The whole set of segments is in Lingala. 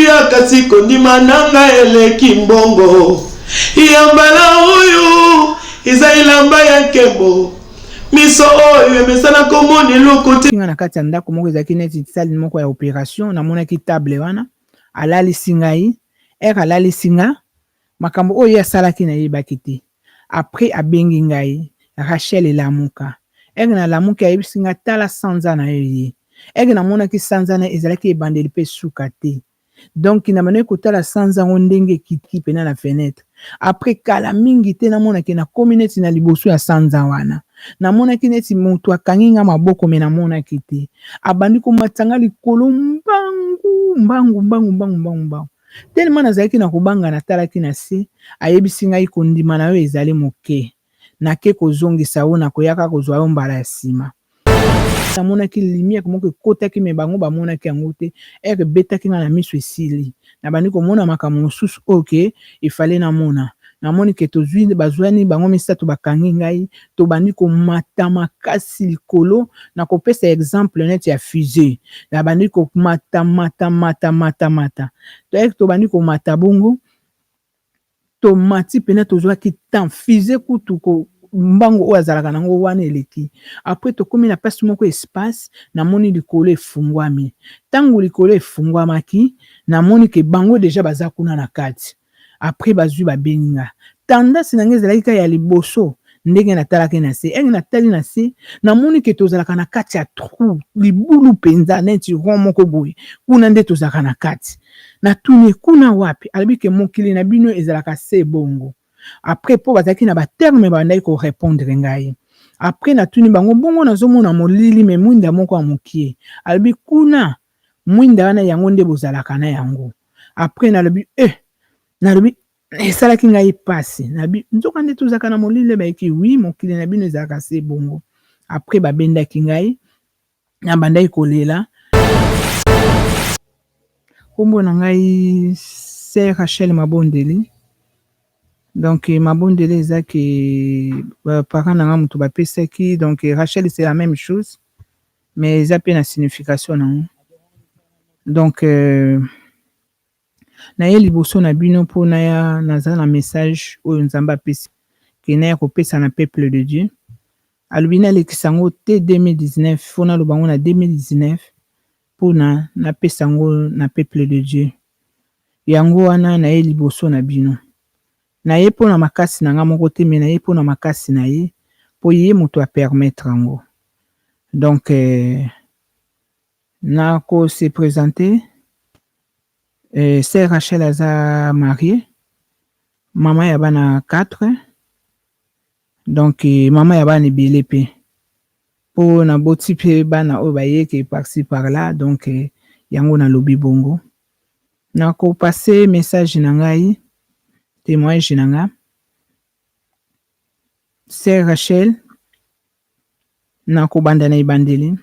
motuya kasi kondima na nga eleki mbongo. Ya mbala oyo eza elamba ya nkembo. Miso oyo emesana komona eloko te. Nga na kati ya ndako moko ezalaki neti salle moko ya operation, namonaki table wana alalisi ngai, heure alalisi nga makambo oyo ye asalaki nayebaki te. Après abengi ngai Rachel lamuka, heure nalamuki ayebisi nga tala sanza nayo eye. Heure namonaki sanza naye ezalaki ebandeli pe suka te. Donc nabandaki kotala sanza yango ndenge ekiti pena na fenetre. Après kala mingi te namona ke nakomi neti na liboso ya sanza wana. Namonaki neti mutu akangi nga maboko mais namonaki te. Abandi komatisa nga likolo mbangu mbangu mbangu mbangu mbangu mbangu. Tellement nazalaki na kobanga natalaki na se, ayebisi ngai kondima na yo ezali moke. Nake kozongisa yo nakoyaka kozwa yo mbala ya sima. Namonaki lumière moko ekotaki mais bango bamonaki yango te, heure ebetaki nga na miso esili. Nabandi komona makambo mosusu oyo ke il fallait namona. Namoni ke tozui bazuani bango misato bakangi ngai, tobandi komata makasi likolo, nakopesa exemple neti ya fusee. Nabandi komata mata mata mata mata, heure tobandi komata bongo, tomati pena tozwaki temps fusee kutu ko mbangu oyo azalaka nango wana eleki. Après tokomi na place moko espace, namoni likolo efungwami. Tango likolo efungwamaki, namoni ke bango dejà baza kuna na kati. Après bazwi babengi nga. Tendance na nga ezalaki kaka ya liboso ndenge natalaki na se. Heure natali na se, namoni ke tozalaka na kati ya trou, libulu penza neti rond moko boye, kuna nde tozalaka na kati. Natuni ye kuna wapi? Alobi ke mokili na bino ezalaka se bongo. Après po bazalaki na ba termes babandaki ko repondre ngai. Après natuni bango bongo nazomona molili mais mwinda moko ya mukie. Alobi kuna mwinda wana yango nde bozalaka na yango. Après nalobi eh! Nalobi esalaki ngai pasi. Nalobi nzoka nde tozalaka na molili? Bayeki oui mokili na bino ezalaka se bongo. Après babendaki ngai nabandaki kolela. Kombo na ngai Sœur Rachel Mabondeli. Donc Mabondeli eza ke ba parents na nga mutu bapesaki donc Rachel c'est la même chose mais eza pe na signification nango. Donc naye liboso na bino po naya naza na message oyo Nzambe apesi ke naya kopesa na peuple de Dieu. Alobi nalekisa yango te 2019 faut naloba yango na 2019 pona napesa yango na peuple de Dieu. Yango wana naye liboso na bino. Naye pona makasi na nga moko te mais naye pona makasi na ye po ye mutu a permettre yango. Donc nako se presenter, Sœur Rachel aza mariee, maman ya bana 4. Donc maman ya bana ebele pe po naboti pe bana oyo baye ke par ci par là donc yango nalobi bongo. Nako passer message na ngai, temoignage na nga. Sœur Rachel, nakobanda na ebandeli.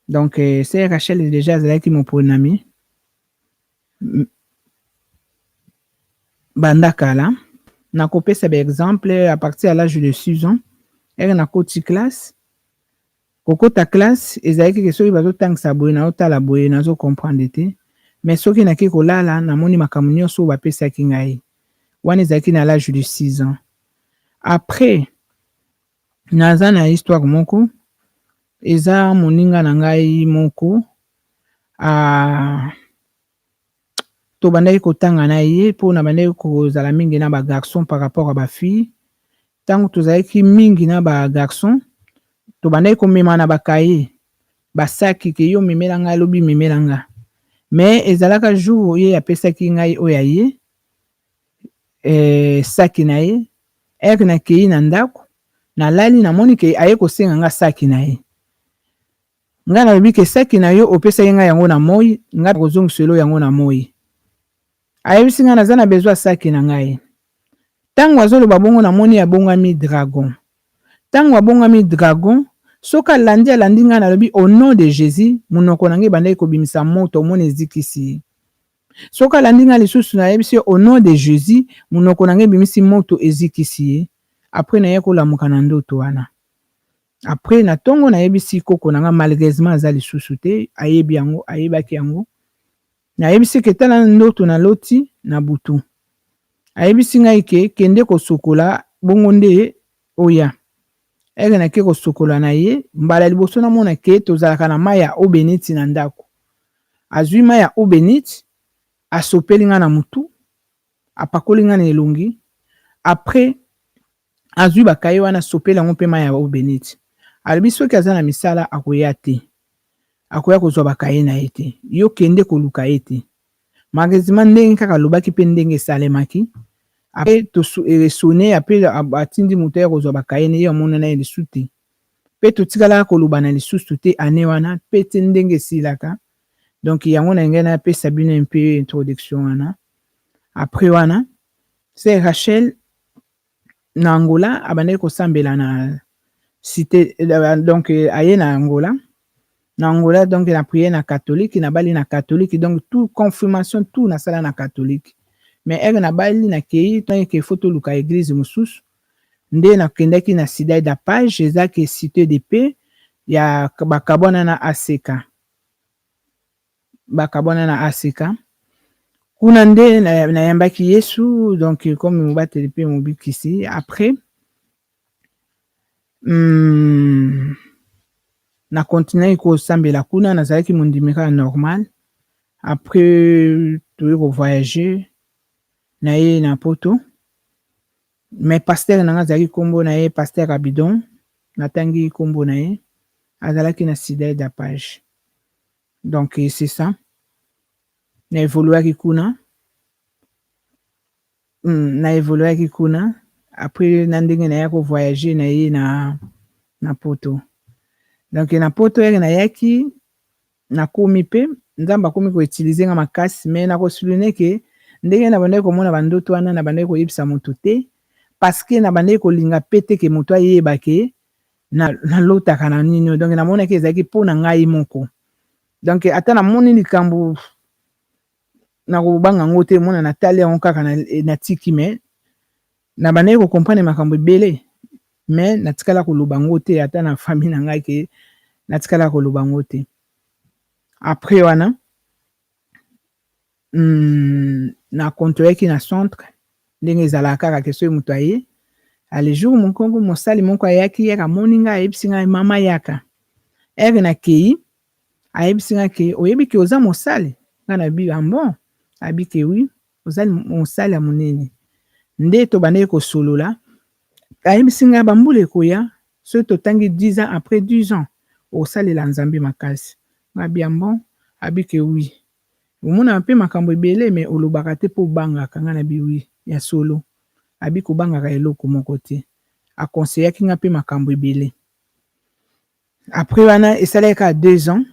Donc Sœur Rachel dejà azalaki moponami banda kala. Nakopesa ba exemple à partir ya l'age de 6 ans, heure nakoti classe, kokota classe ezalaki ke soki bazotangisa boye nazotala boye nazo comprendre te, mais soki nake kolala namoni makambo nyonso oyo bapesaki ngai. Wana ezalaki na l'age de 6 ans. Après naza na histoire moko, eza moninga na ngai moko tobandaki kotanga na ye po nabandaki kozala mingi na ba garçons par rapport ya ba filles. Tango tozalaki mingi na ba garçons, tobandaki komema na ba cahiers, ba sacs ke yo memela ngai lobi memela nga. Mais ezalaka jour ye apesaki ngai oyo ya ye sac na ye, heure nakeyi na ndaku nalali namoni ke aye kosenga nga sac na ye. Nga nalobi ke saki na yo opesaki nga yango na moyi, nga nakozongiselo yango na moyi. Ayebisi nga naza na besoin ya saki na ngai. Tango azoloba bongo namoni abongami dragon. Tango abongami dragon, soki alandi alandi nga nalobi au nom de Jesus, munoko na nga ebandaki kobimisa moto omoni ezikisi ye. Soki alandi nga lisusu nayebisi ye au nom de Jesus, munoko na nga ebimisi moto ezikisi ye. Après naye kolamuka na ndoto wana. Après na tongo nayebisi koko na nga malheureusement aza lisusu te ayebi yango ayebaki yango. Nayebisi ke tala ndoto naloti na butu. Ayebisi ngai ke kende kosokola bongo nde oya. Ere nake kosokola na ye, mbala liboso namona ke tozalaka na mayi ya eau benite na ndako. Azui mayi ya eau benite asopeli ngai na mutu, apakoli ngai na elongi, après azui ba cahiers wana asopeli yango pe mayi ya eau benite. Alobi soki aza na misala akoya te, akoya kozua ba cahiers na ye te, yo kende koluka ye te. Malheureusement ndenge kaka alobaki pe ndenge esalemaki, après e sonner après atindi mutu aya kozua ba cahiers na ye amonana ye lisusu te. Pe totikalaka kolobana lisusu te annee wana pe ti ndenge esilaka. Donc yango nalingaki napesa bino un peu introduction wana. Après wana sœur Rachel na Angola abandaki kosambela na cite donc aye na Angola na Angola donc na prière na catholique nabali na catholique donc tout confirmation tout nasala na catholique mais heure nabali nakeyi ke faut toluka eglise mosusu nde nakendaki na Cidade da Paz eza ke cite de paix ya bakabwana na ACK bakabwana na ACK kuna nde nayambaki Yesu donc comme mobateli mpe mobikisi après na continuaki kosambela kuna nazalaki mondimi kaka normal après toye ko voyager naye na poto mais pasteur na nga azalaki nkombo na ye pasteur Abidon natangi nkombo na ye azalaki na Cidade da Paz donc c'est ça na évoluaki kuna na évoluaki kuna après na ndenge naya ko voyager na ye na poto donc na poto ere nayaki nakomi mpe nzambe akomi ko utiliser nga makasi mais nako souligner ke ndenge nabandaki komona bandoto wana nabandaki koyebisa moto te parce que nabandaki kolinga pe te ke moto ayeba ke nalotaka na nini oyo donc namonaki ezalaki mpo na ngai moko donc ata namoni likambo nakobanga yango te mona natali yango kaka natiki mais nabandaki ko comprendre makambo ebele mais natikala koloba yango te ata na famille na ngai ke natikala koloba yango te après wana na contrôlaki na centre ndenge ezalaka kaka ke soki moto aye ale jour moko mosali moko ayaki yaka amoni ngai ayebisi ngai mama yaka ere nakei ayebisi ngai ke oyebi ke oza mosali ngai nabi ah bon abi ke oui oza mosali ya monene nde tobandaki kosolola ayebisi ngai bambula ekoya soki totangi 10 ans après 10 ans osalela nzambe makasi ngai abi ah bon abi ke oui omonaka mpe makambo ebele mais olobaka te mpo obangaka ngai nabi oui ya solo abi kobangaka eloko moko te a conseillaki nga mpe makambo ebele après wana esalaki kaka 2 ans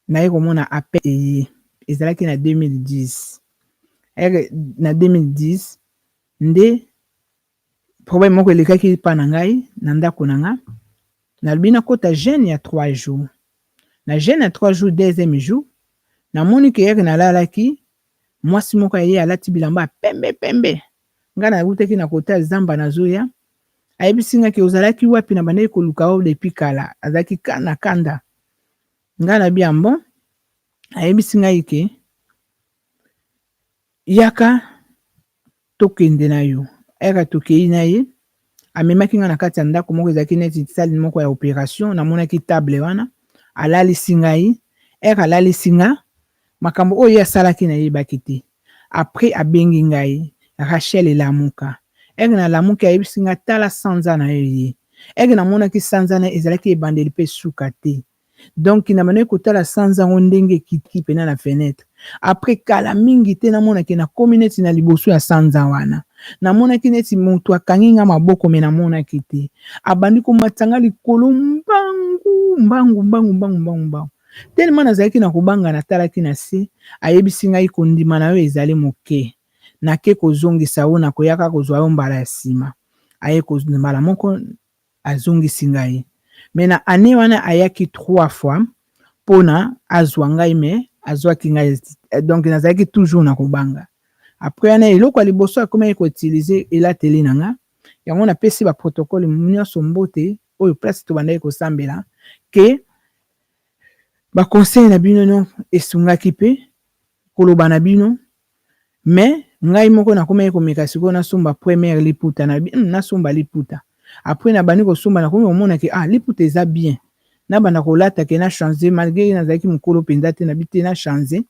naye komona appel eye ezalaki na 2010 ere na 2010 nde problème moko elekaki epa na ngai na ndako na nga nalobi nakota jeûne ya 3 jours na jeûne ya 3 jours deuxième jour namoni ke ere nalalaki mwasi moko aye alati bilamba ya pembe pembe ngai nawutaki na kota zamba nazoya ayebisi nga ke ozalaki wapi na bandaki koluka yo depuis kala azalaki na kanda ngai nabi ya bon ayebisi ngai ke yaka tokende na yo ere tokei na ye amemaki ngai na kati ya ndako moko ezalaki neti salle moko ya opération namonaki table wana alalisi ngai ere alalisi nga makambo oyo ye asalaki nayebaki te après abengi ngai Rachel elamuka ere nalamuki ayebisi nga tala sanza na yo ye ere namonaki sanza na ezalaki ebandeli mpe suka te donc nabandaki kotala sanza yango ndenge ekiti pena na fenêtre après kala mingi te namonaki nakomi neti na liboso ya sanza wana namonaki neti moto akangi nga maboko mais namonaki te abandi komatisa nga likolo mbangu mbangu mbangu mbangu mbangu mbangu telema nazalaki na kobanga natalaki na se ayebisi ngai kondima na yo ezali moke nake kozongisa yo nakoyaka kozwa yo mbala ya nsima aye mbala moko azongisi ngai mais na année wana ayaki trois fois mpona azwa ngai mais azwaki ngai donc nazalaki toujours na kobanga après wana eloko ya liboso akomaki ko utiliser elateli na nga yango napesi ba protocole nyonso mbote oyo place tobandaki kosambela ke ba conseil na bino no esungaki mpe. koloba na bino. Mais ngai moko nakomaki komeka sikoyo nasomba première liputa na nasomba liputa. Après nabandi kosomba, nakomi komona ke ah, liputa eza bien, nabanda kolata ke na change, malgré nazalaki mokolo mpenza te. Nabi te, na change,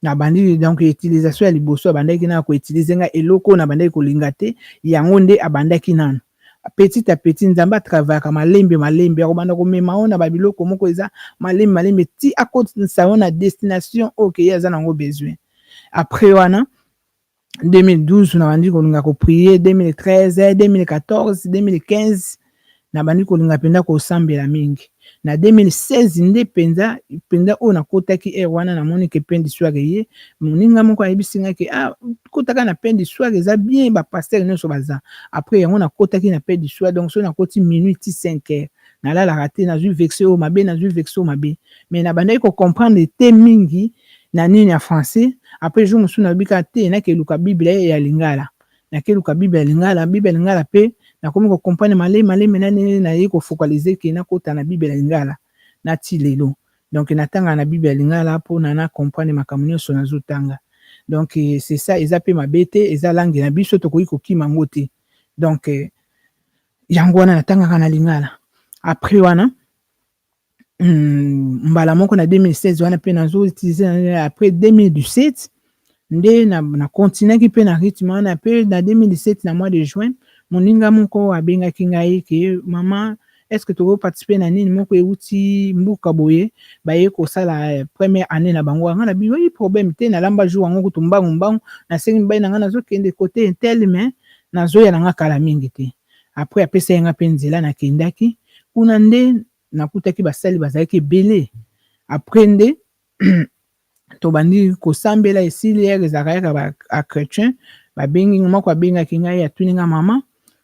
nabandi. Donc utilisation ya liboso, abandaki naka koutiliser ngai eloko oyo nabandaki kolinga te. Yango nde abandaki nano petit à petit. Nzambe atravaillaka malembe malembe, akobanda komema oyo na babiloko moko eza malembe malembe ti akotisa yo na destination oyo ke ye aza nango besoin. Après wana, 2012 nabandi kolinga koprier, 2013, 2014, 2015 nabandi kolinga mpenza kosambela mingi. Na 2016 nde mpenza mpenza oyo nakotaki heure wana, namoni ke Pain du Soir ye moninga moko ayebisi ngai ke ah, kotaka na Pain du Soir, eza bien, bapasteur nyonso baza. Après yango nakotaki na Pain du Soir. Donc soki nakoti minuit ti 5 heures, nalalaka te. Nazwi verset oyo mabe, nazwi verset oyo mabe, mais nabandaki kocomprendre te mingi na nini ya français. Après jour mosusu nalobi kaka te, nakeluka Bible ya lingala. Nakeluka Bible ya lingala, Bible ya lingala mpe nakomi kocomprendre malemi malemi. Nani naye kofocaliser ke nakota na Bible ya lingala nati lelo. Donc natanga na Bible ya lingala mpona na comprendre makambo nyonso nazotanga. Donc c'est ça, eza mpe mabe te, eza langue na biso, tokoki kokima yango te. Donc yango wana natangaka na lingala. Après wana, mbala moko na 2016 wana mpe nazoutiliser. Après 2017 nde na continuaki mpe na rythme wana. Mpe na 2017, na mois de juin, moninga moko abengaki ngai ke mama, est ce que tokoparticiper na nini moko euti mbuka boye, baye kosala première année na bango. Nga na bi oyi problème te. Nalamba jour yango kutu mbangu mbangu, nasengi mobali na ngai, nazokende kote tel, mais nazoya na nga kala mingi te. Après apesa ye nga mpe nzela, nakendaki kuna nde nakutaki basali bazalaki ebele. Après nde tobandi kosambela, esili heure ezalaka yaka bachrétien babengi moko, abengaki ngai, atuni nga: mama,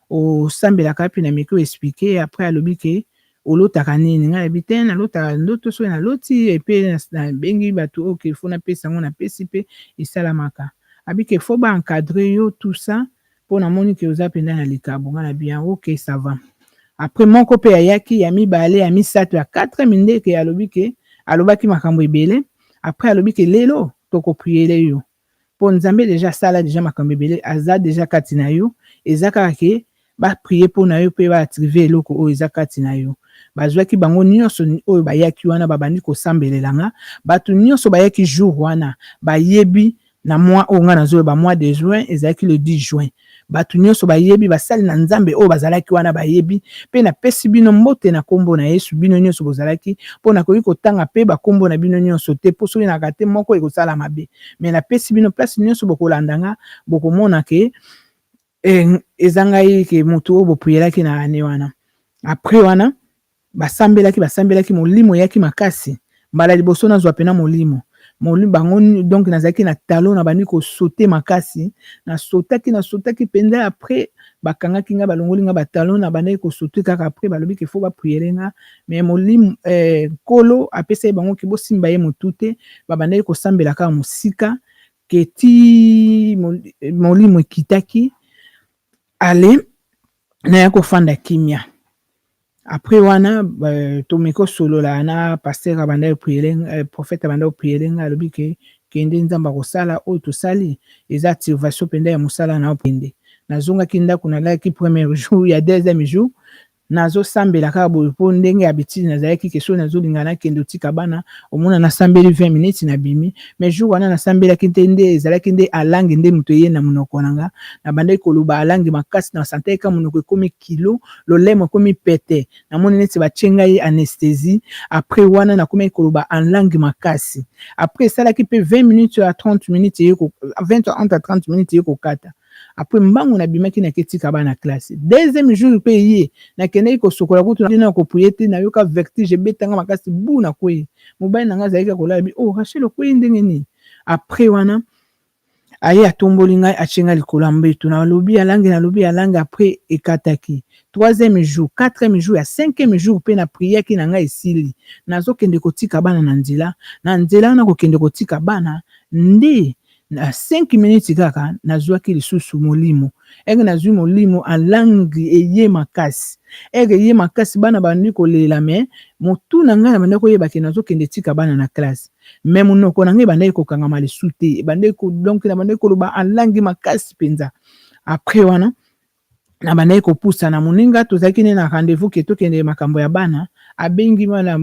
osambelaka mpe? Na meki oexpliquer. Après alobi ke olotaka nini? Ngai nayebi te, nalotaka ndoto, soki naloti epe nabengi bato oyo ke faut napesa yango, napesi mpe esalamaka. Abi ke faut baencadrer yo, tout ça, mpo namoni ke oza mpenza na likabo. Ngai nabi yango, ok, ça va. Après moko mpe ayaki, ya mibale, ya misato, ya quatrième nde ke alobi ke alobaki makambo ebele. Après alobi ke lelo tokoprier yo, mpo Nzambe déjà asala déjà makambo ebele, aza déjà kati na yo, eza kaka ke baprier mpo na yo mpe baactiver eloko oyo eza kati na yo. Bazwaki bango nyonso oyo bayaki wana, babandi kosambelela nga. Bato nyonso bayaki jour wana bayebi na mois oyo nga nazoloba, mois de juin, ezalaki le 10 juin. Bato nyonso bayebi, basali na Nzambe oyo bazalaki wana bayebi mpe. Napesi bino mbote na nkombo na Yesu, bino nyonso bozalaki, mpo nakoki kotanga mpe bakombo na bino nyonso te, mpo soki naka te moko ekosala mabe. Mais napesi bino place nyonso bokolanda nga, bokomona ke eza ngai ke motu oyo boprielaki na ane wana. Après wana basambelaki, basambelaki, molimo eyaki makasi. Mbala liboso nazwa mpena molimo bango. Donc nazalaki na talon, na bandi kosauter makasi, nasotaki, nasotaki mpenza. Après bakangaki nga, balongoli nga batalon, na bandaki kosauter kaka. Après balobi ke faut baprier nga, mais molimo nkolo apesa ye bango ke bosimba ye motu te. Babandaki kosambela kaka mosika ke ti molimo ekitaki, ale naya kofanda kimia. Après wana tomeki kosolola na pasteur abandaki koprier, prophète abandaki koprier nga. Alobi ke kende, Nzambe akosala oyo tosali, eza activation mpenza ya mosala na yo, kende. Nazongaki ndako, nalalaki premier jour, ya deuxième jour nazosambela kaka boye, mpo ndenge habitude nazalaki ke soki nazolinga nakende otika bana, omona nasambeli 20 minutes, nabimi. Mais jour wana nasambelaki te, nde ezalaki nde alangue nde moto eye na monoko na nga. Nabandaki koloba alangue makasi, na santaki ka monoko ekomi kilo, lolemo ekomi pete, namoni neti batie ngai anesthésie. Après wana nakomaki koloba en langue makasi. Après esalaki mpe 20 minutes ya 30 minutes, eye 20 entre 30 minutes eye kokata. Après mbangu nabimaki, naketika bana classe. Deuxième jour mpe ye nakendaki kosokola kutu na koprier te, nayoka vertige ebetanga makasi, bu nakwei. Mobali na ngai azalaki kolala bi: oh Rachel, okwei ndenge nini? Après wana aye atomboli ngai, atie ngai likolo ya mbeto, nalobi alangue, nalobi alangue. Après ekataki troisième jour, quatrième jour, ya cinquième jour mpe napriaki na ngai, esili, nazokende kotika bana na nzela. Na nzela wana kokende kotika bana nde na 5 minutes kaka nazwaki lisusu molimo. Eke nazwi molimo, alangue eye makasi, eke eye makasi, bana bandi kolela. Mais motu na ngai na bandi koyeba ke nazokende tika bana na classe. Mais monoko na ngai ebandaki kokangama lisusu te, ebandaki donc nabandaki koloba en langue makasi mpenza. Après wana nabandaki kopusana. Moninga tozalaki ne na rendez-vous ke tokende makambo ya bana, abengi bana,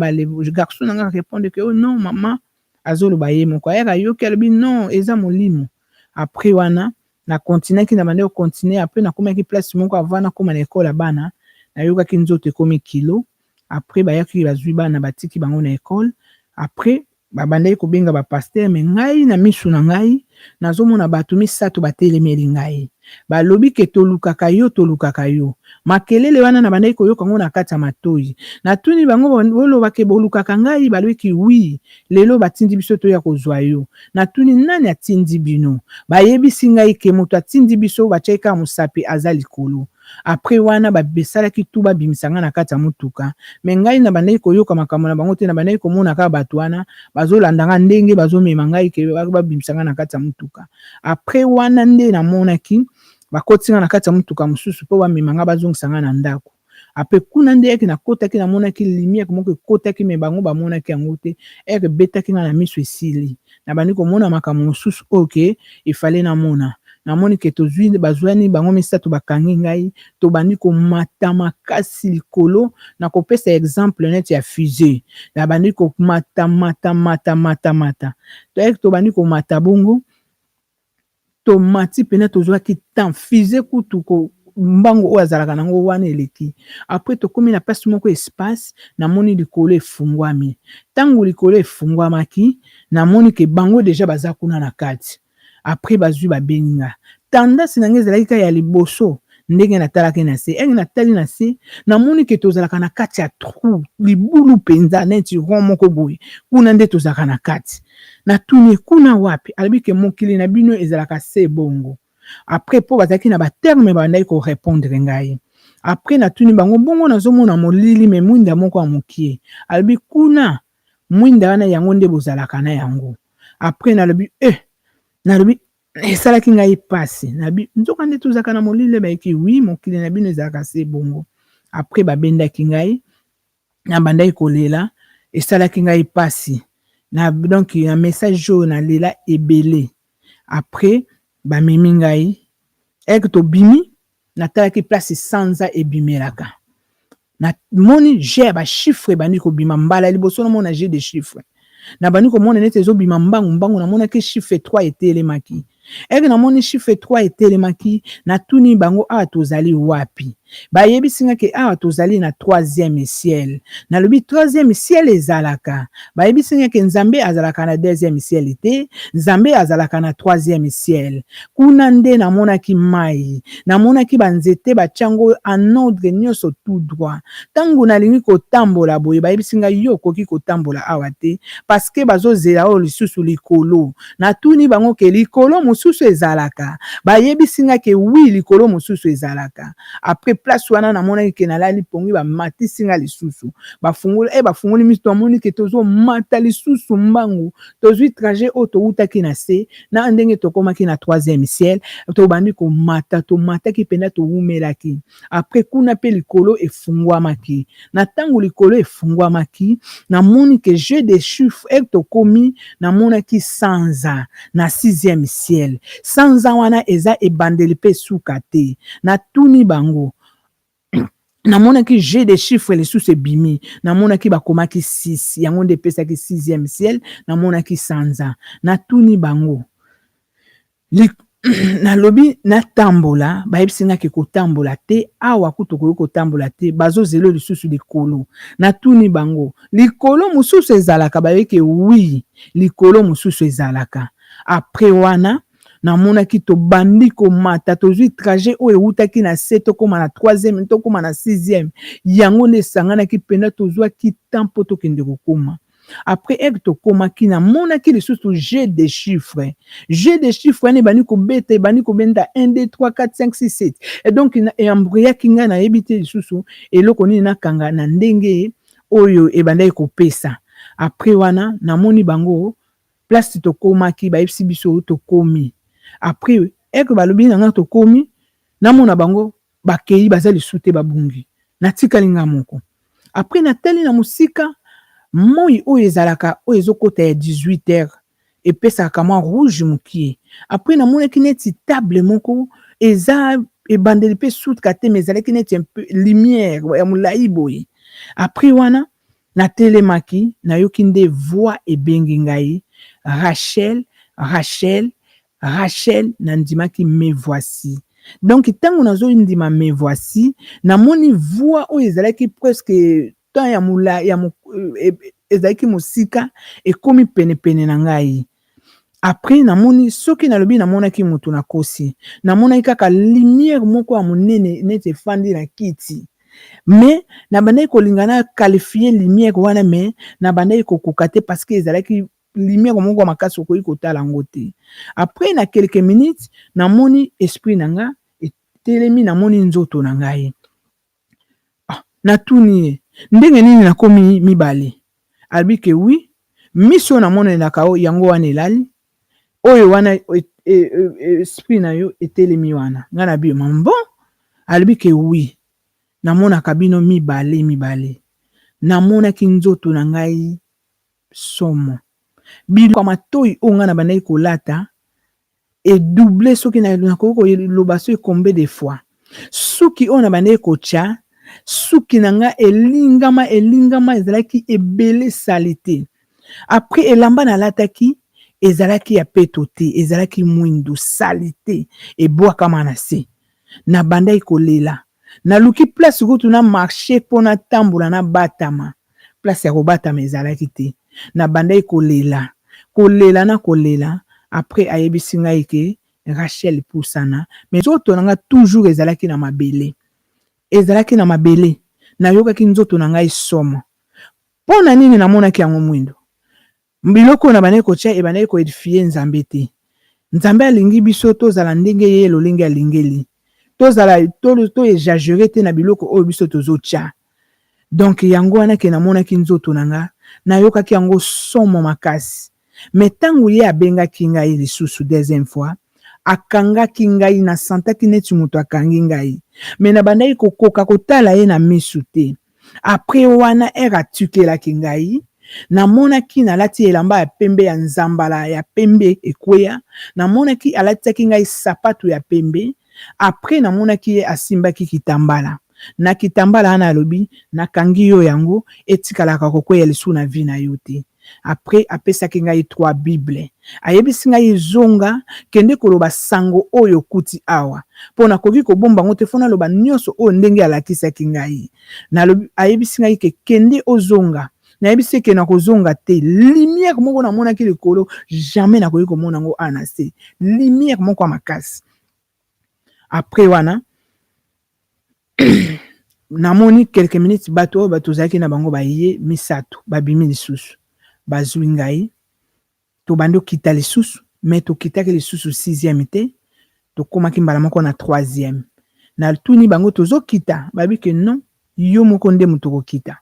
garçon na nga répondre ke oh non, mama azoloba ye moko. Ayaka, ayoki, alobi non, eza molimo. Après wana na continuaki, na bandaki kocontinue. Après nakomaki place moko avant nakóma na ekole ya bana, nayokaki nzoto ekomi kilo. Après bayaki, bazwi bana, batiki bango na ekole. Après babandaki kobenga bapasteur, mais ngai na misu na ngai nazomona bato misato batelemeli ngai, balobi ke tolukaka yo, tolukaka yo. Makelele wana na bandaki koyoka yango na kati ya matoi. Natuni bango, bolobake bolukaka ngai? Balobiki oui, lelo batindi biso toya kozwa yo. Natuni nani atindi bino? Bayebisi ngai ke moto atindi biso, batiaki kaka mosapi, aza likolo. Après wana basalaki tu babimisa ngai na kati ya motuka, mais ngai na bandaki koyoka makambo na bango te. Na bandaki komona kaka bato wana bazolanda nga ndenge bazomema ngai ke babimisa ngai na kati ya motuka. Après wana nde namonaki bakoti nga na kati ya motuka mosusu mpo bamema nga, bazongisa ngai na ndako. Après kuna nde yaki nakotaki, namonaki lumière moko ekotaki, mais bango bamonaki yango te. Ere ebetaki nga na miso, esili, nabandi komona makambo mosusu oyo ke efale namona. Namoni ke tozwi, bazwani bango misato, bakangi ngai, tobandi komata makasi likolo. Nakopesa exemple neti ya fusée. Nabandi komata, mata, mata, mata, mata. Tobandi komata bongo, tomati pene, tozwaki temps, fusée kutu mbango oyo azalaka nango wana eleki. Après tokómi na place moko espace, namoni likolo efungwami. Ntango likolo efungwamaki, namoni ke bango déjà baza kuna na kati. Après bazwi, babengi nga. Tendance na ngai ezalaki kaka ya liboso ndenge natalaki na se. Enge natali na se, namoni ke tozalaka na kati ya trou, libulu mpenza neti rond moko boye. Kuna nde tozalaka na kati. Natuni kuna wapi? Alobi ke mokili na bino ezalaka se bongo. Après, mpo bazalaki na baterme, babandaki korépondre ngai. Après natuni bango bongo, nazomona molili mais mwinda moko ya mokie. Alobi kuna mwinda wana, yango nde bozalaka na yango. Après nalobi eh, nalobi esalaki ngai mpasi, nabi nzoka nde tozalaka na molili? Bayeki oui, mokili na bino ezalaka se bongo. Après babendaki ngai, nabandaki kolela, esalaki ngai mpasi na donc na message oyo nalela ebele. Après bamemi ngai eke tobimi, natalaki place sanza ebimelaka, namoni jeu ya bachiffre ebandi kobima. Mbala liboso namona jeu de chiffre, nabandi komona neti ezobima mbangu mbangu. Namonaki chiffre 3 etelemaki. Eke namoni chiffre 3 etelemaki, natuni bango awa tozali wapi? Bayebisi nga ke awa tozali na troisième ciel. Nalobi troisième ciel ezalaka? Bayebisi nga ke Nzambe azalaka na deuxième ciel te, Nzambe azalaka na troisième ciel. Kuna nde namonaki mai, namonaki banzete batiango en ordre nyonso, tout droit. Ntango nalingi kotambola boye, bayebisi ngai yo okoki kotambola awa te parce que bazozela oyo lisusu likolo. Natuni bango ke likolo mosusu ezalaka? Bayebisi nga ke oui, likolo mosusu ezalaka. Après place wana namonaki ke nalali pongi, bamatisi nga lisusu, bafungoli e bafungoli miso, tomoni ke tozomata lisusu mbangu. Tozwi trajet oyo towutaki na se na ndenge tokomaki na troisième ciel, tobandi komata, tomataki mpenza, towumelaki. Après kuna mpe likolo efungwamaki. Na ntango likolo efungwamaki, namoni ke jeu de chiffre eke tokomi, namonaki sanza na sixième ciel. Sanza wana eza ebandeli mpe suka te. Natuni bango, namonaki jeu de chiffre lisusu ebimi, namonaki bakomaki 6, yango nde epesaki sixième ciel. Namonaki sanza, natuni bango, nalobi natambola? Bayebisi nga ke kotambola te awa, kutu okoki kotambola te, bazozela lisusu likolo. Natuni bango likolo mosusu ezalaka? Bayebi ke oui, likolo mosusu ezalaka. Après wana namonaki tobandi komata, tozwi trajet oyo ewutaki na se, tokóma na troisième, tokóma na sixième, yango nde esanganaki mpenza. Tozwaki temps mpo tokende kokóma. Après eke tokomaki, namonaki lisusu jeu de chiffre. Jeu de chiffre wana ebandi kobeta, ebandi kobenda 1, 2, 3, 4, 5, 6, 7 et donc embrouillaki ngai, nayebi te lisusu eloko nini nakanga na ndenge oyo ebandaki kopesa. Après wana namoni bango place tokomaki, bayebisi biso tokomi. Après eke balobi na nga tokomi, namona bango bakei, baza lisusu te, babungi, natikali nga moko. Après natali na mosika, Moi oyo ezalaka oyo ezokota ya 18 heures epesaka mwa rouge mokie. Après namonaki neti table moko eza ebandeli mpe suka te, mais ezalaki neti un peu lumière ya molai boye. Après wana natelemaki, nayoki nde voix ebengi ngai: "Rachel, Rachel, Rachel." Nandimaki: "Me voici." Donc ntango nazondima "me voici", namoni voix oyo ezalaki presque temps ya mola ya mo, ezalaki mosika, ekomi penepene na ngai. Après namoni, soki nalobi namonaki moto, nakosi. Namonaki kaka lumière moko ya monene neti efandi na kiti, mais nabandaki kolinga na qualifier lumière wana, mais nabandaki kokoka te parce que ezalaki lumière moko ya makasi, okoki kotala yango te. Après na quelques minutes namoni esprit na nga etelemi, namoni nzoto na ngai. Ah, natuni ye ndenge nini nakomi mibale. Alobi ke oui, miso oyo namonelaka yango wana elali, oyo wana esprit na yo etelemi wana. Ngai na bi bon. Alobi ke oui, namonaka bino mibale mibale. Namonaki nzoto na ngai somo. Biloko ya matoi oyo ngai na bandaki kolata edouble, soki nakoki koloba soki combien de fois. Suki oyo na bandaki kotya, suki na ngai elingama elingama, ezalaki ebele, saleté. Après elamba nalataki ezalaki ya peto te, ezalaki mwindu, saleté ebwakama na se. Nabandaki kolela, naluki place kutu na marché mpo natambola nabatama, place ya kobatama ezalaki te. Nabandaki kolela, kolela na kolela. Après ayebisi ngai ke "Rachel, pusana." Mais nzoto na ngai toujours ezalaki na mabele, ezalaki na mabele. Nayokaki nzoto na ngai somo. Mpo na nini namonaki yango mwindo? Biloko oyo na bandaki kotia ebandaki koédifier Nzambe te. Nzambe alingi biso tozala ndenge ye lolenge alingeli tozala, toexagérer te na biloko oyo biso tozotia. Donc yango wana ke namonaki nzoto na nga, nayokaki yango somo makasi. Mais ntango ye abengaki ngai lisusu deuxième fois, akangaki ngai, nasantaki neti moto akangi ngai, mais nabandaki kokoka kotala ye na misu te. Après wana ere atikelaki ngai, namonaki nalati elamba ya pembe ya nzambala ya pembe ekweya. Namonaki alatisaki ngai sapatu ya pembe. Après namonaki ye asimbaki kitambala. Na kitambala wana alobi: "Nakangi yo yango, etikalaka kokweya lisusu na vie na yo te." Après apesaki ngai trois bible, ayebisi ngai: "Ezonga, kende koloba sango oyo okuti awa, mpo nakoki kobomba yango te, fo naloba nyonso oyo ndenge alakisaki ngai." Ayebisi ngai ke kende, ozonga. Nayebisi eke nakozonga te. Lumière moko namonaki likolo, jamais nakoki komona yango awa na se, lumière moko ya makasi. Après wana namoni quelques minutes, bato oyo bato ozalaki na bango baye misato, babimi lisusu, bazwi ngai, tobandi okita lisusu. Mais tokitaki lisusu sixième te, tokomaki mbala moko na troisième. Natuni bango: "Tozokita?" Babi ke non, yo moko nde moto okokita.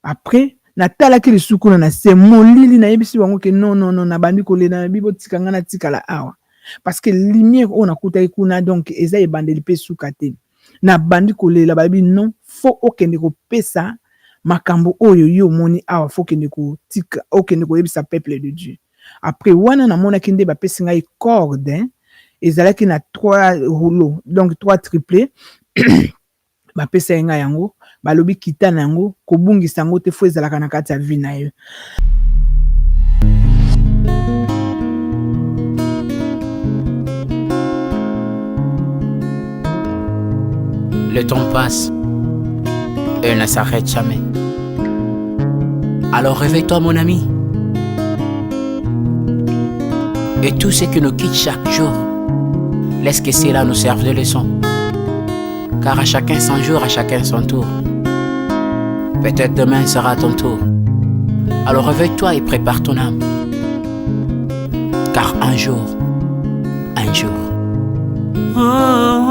Après natalaki lisusu kuna na se, molili. Nayebisi bango ke non, non, non. Nabandi kolela, nabi botika ngai natikala awa parce que lumière oyo nakutaki kuna, donc eza ebandeli mpe suka te. Nabandi kolela, balobi non, fo okende kopesa makambo oyo yo omoni awa, fo okende kotika, okende koyebisa peuple de Dieu. Après wana namonaki nde bapesi ngai corde, ezalaki na trois rouleau, donc trois triplé. Bapesaki ngai yango, balobi kita na yango, kobungisa yango te, fo ezalaka na kati ya vie na yo. Le temps passe et ne s'arrête jamais. Alors réveille-toi, mon ami. Et tout ce qui nous quitte chaque jour, laisse que cela nous serve de leçon. Car à chacun son jour, à chacun son tour. Peut-être demain sera ton tour. Alors réveille-toi et prépare ton âme. Car un jour, un jour. Oh.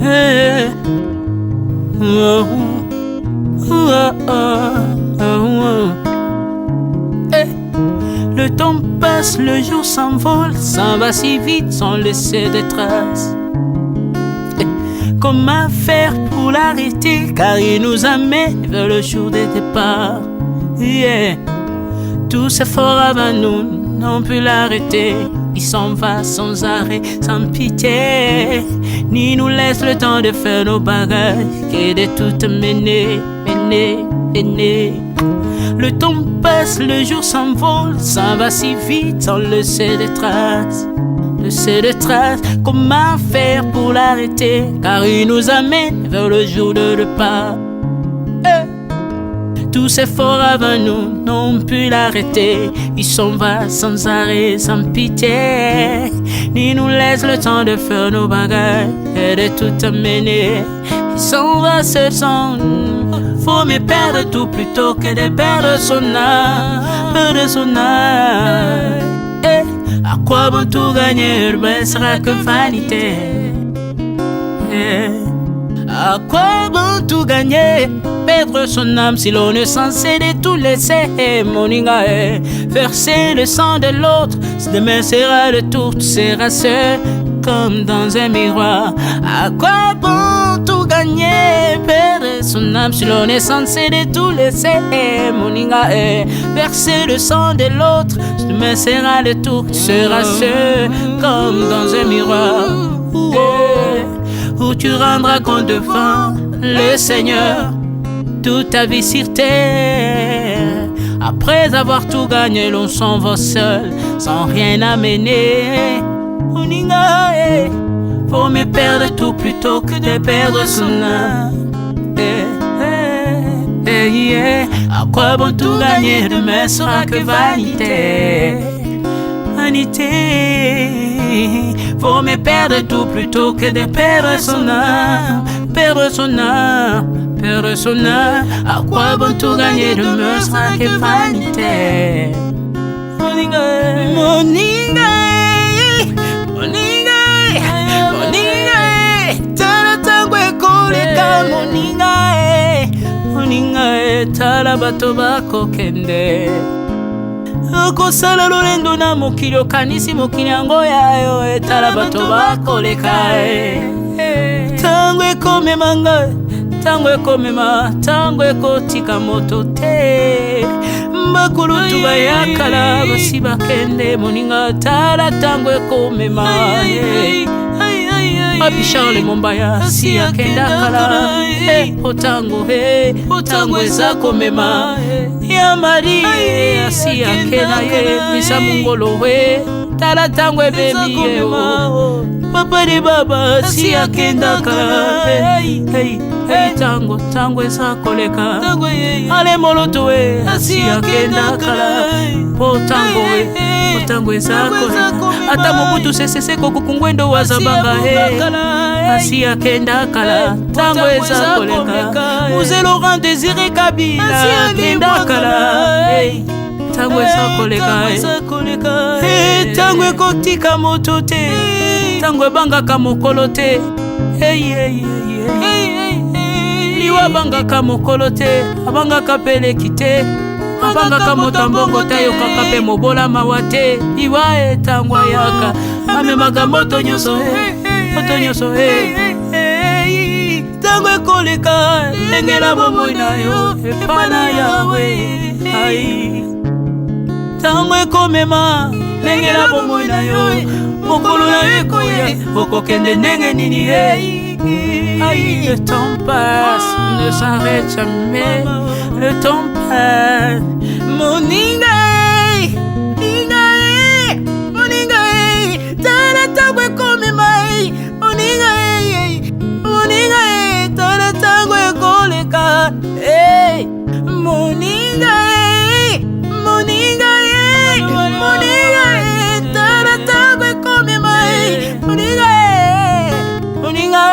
Hey. Oh. Hey. Le temps passe, le jour s'envole, s'en va si vite sans laisser de traces. Comment faire pour l'arrêter Car il nous amène vers le jour des départs. Yeah. Tous ces forts avant nous n'ont pu l'arrêter. Il s'en va sans arrêt, sans pitié. Ni nous laisse le temps de faire nos bagages et de tout mener, mener, mener. Le temps passe, le jour s'envole, ça va si vite sans laisser des traces. Laisser des traces, comment faire pour l'arrêter Car il nous amène vers le jour de départ. Eh. Tous ces forts avant nous n'ont pu l'arrêter. Il s'en va sans arrêt, sans pitié. Ni nous laisse le temps de faire nos bagages et de tout amener. Il s'en va seul sans. Faut mieux perdre tout plutôt que de perdre son âme. Perdre son âme. Eh, à quoi bon tout gagner, mais sera que vanité. Eh. À quoi bon tout gagner Perdre son âme si l'on est censé de tout laisser Moninga, eh. Verser le sang de l'autre Demain sera le tour, tu seras seul comme dans un miroir. À quoi bon tout gagner Perdre son âme si l'on est censé de tout laisser Moninga, eh. Verser le sang de l'autre Demain sera le tour, tu seras seul comme dans un miroir. Eh où tu rendras compte devant le Seigneur toute ta vie sur terre. Après avoir tout gagné, l'on s'en va seul, sans rien amener. Oninga, eh, Vaut mieux perdre tout plutôt que de perdre son âme. Eh, eh, eh, yeah. À quoi bon tout gagner, demain sera que vanité. Vanité. Vaut mieux perdre tout plutôt que de perdre son âme. Perdre son âme, perdre son âme. À quoi bon tout gagner, demain sera que vanité. Moninga, moninga, moninga, moninga, tala tango ekoleka moninga, moninga, tala bato bakokende. Okosala lolendo na mokili okanisi mokili yango ya yo etala bato bakoleka ntango ekomema ngai ntango ekomema ntango ekotika moto te bakulutu bayakala basi bakende moninga tala ntango ekomema Papi Charles Mombaya si akenda kala po ntango ntango eza komema ya Marie asi akenda ye misa mongolo we tala ntango ebemi ye papa de baba si akenda kala ntango ntango eza koleka ale moloto we asi akenda kala po ntango we po ntango eza koleka ata mobutu sesese kokukungwendo wazabanga he asi akenda kala ntango eza koleka Mzee Laurent Désiré Kabila akenda kala ntango eza koleka ntango ekotika moto te ntango ebangaka mokolo te liwa abangaka mokolo te abangaka peleki te abangaka moto ya mbongo te ayokaka mpe mobola mawa te liwa etango ayaka amemaka moto nyonso moto nyonso ntango ekoleka lengela bomoi na yo epa na Yawe ai ntango ekomema lengela bomoi na yo mokolo na yo ekoya okokende ndenge nini ye Aïe, le temps passe, ne s'arrête jamais. Le temps passe. Moninga, moninga, moninga, tala tango ekomema, moninga, moninga, tala tango ekoleka, moninga, moninga, moninga, tala tango ekomema, moninga, moninga,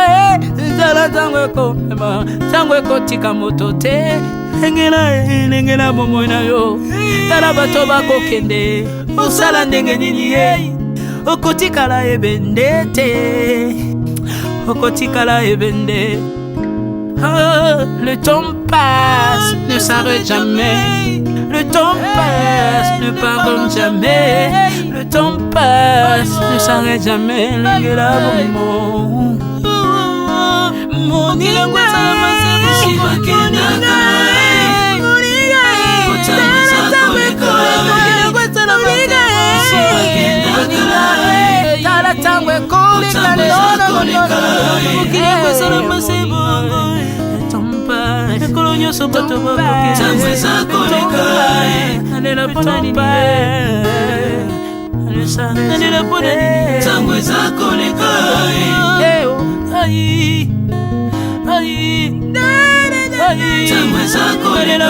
tala ntango ekomema, ntango ekotika moto te lengela lengela bomoi na yo tala bato bakokende osala ndenge nini ye okotikala ebende te okotikala ebende. Oh, le temps passe, ne s'arrête jamais. Le temps passe, ne pardonne jamais. Le temps passe, ne s'arrête jamais. Lengela bomoi. Tala tango ekoleka mokili yango esalama se bongo mikolo nyonso bato bakokenalela mpona nini nalela mpona nini ntango eza koleka ntango eza koleka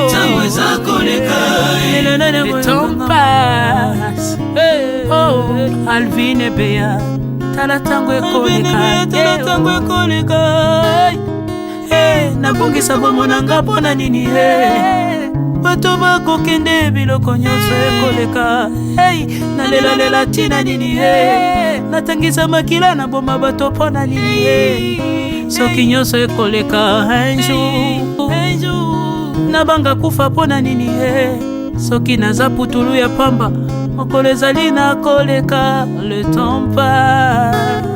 ntango eza koleka Le temps passe. Oh, Alvin Ebeya tala ntango ekoleka tala ntango ekoleka nabongisa bomo na nga mpo na nini bato bakokende biloko nyonso ekoleka hey, nalelalela ntina nini hey, natangisa makila na boma bato mpo na nini hey, soki nyonso ekoleka un jour nabanga kufa mpo na nini hey, soki naza putulu ya pamba mokolo ezali nakoleka le temps passe.